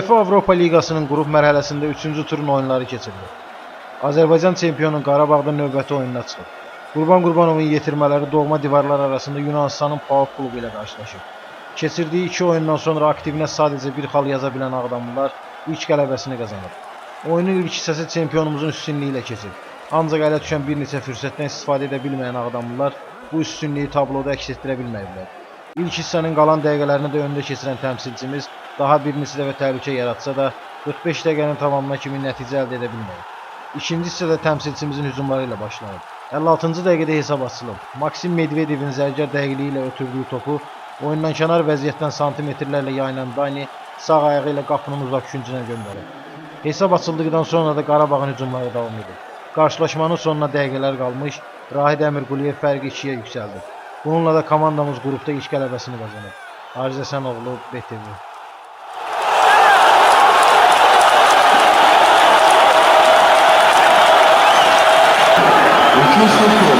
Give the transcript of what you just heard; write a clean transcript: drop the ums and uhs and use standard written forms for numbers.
UEFA Avropa Liqasının qrup mərhələsində 3-cü turun oyunları keçirilir. Azərbaycan çempionu Qarabağda növbəti oyununa çıxıb. Qurban Qurbanovun yetirmələri doğma divarlar arasında Yunanistanın PAOK klubu ilə qarşılaşıb. Keçirdiyi iki oyundan sonra aktivinə sadəcə bir xal yaza bilən Ağdamlılar ilk qələbəsini qazanıb. Oyunun ilk hissəsi çempionumuzun üstünlüyü ilə keçib. Ancaq ələ düşən bir neçə fürsətdən istifadə edə bilməyən Ağdamlılar bu üstünlüyü tabloda əks etdirə bilməyiblər. İlk hissənin qalan dəqiqələrini də öndə keçirən təmsilçimiz daha bir neçə dəfə təhlükə yaratsa da 45 dəqiqənin tamamına kimi nəticə əldə edə bilməyib. İkinci hissədə təmsilçimizin hücumları ilə başlanıb. 56-cı dəqiqədə hesab açılıb. Maksim Medvedevin zərgər dəqiqliyi ilə ötürdüyü topu oyundan kənar vəziyyətdən santimetrlərlə yayılan Dani sağ ayağı ilə qapının uzaq küncünə göndərib. Hesab açıldıqdan sonra da Qarabağın hücumları davam edir. Qarşılaşmanın sonuna dəqiqələr qalmış, Rahid Əmirquliyev fərqi 2-yə yüksəldi. Bununla da komandamız qrupda ilk qələbəsini qazanıb. Arız Əsənoğlu, BTV. 3-0.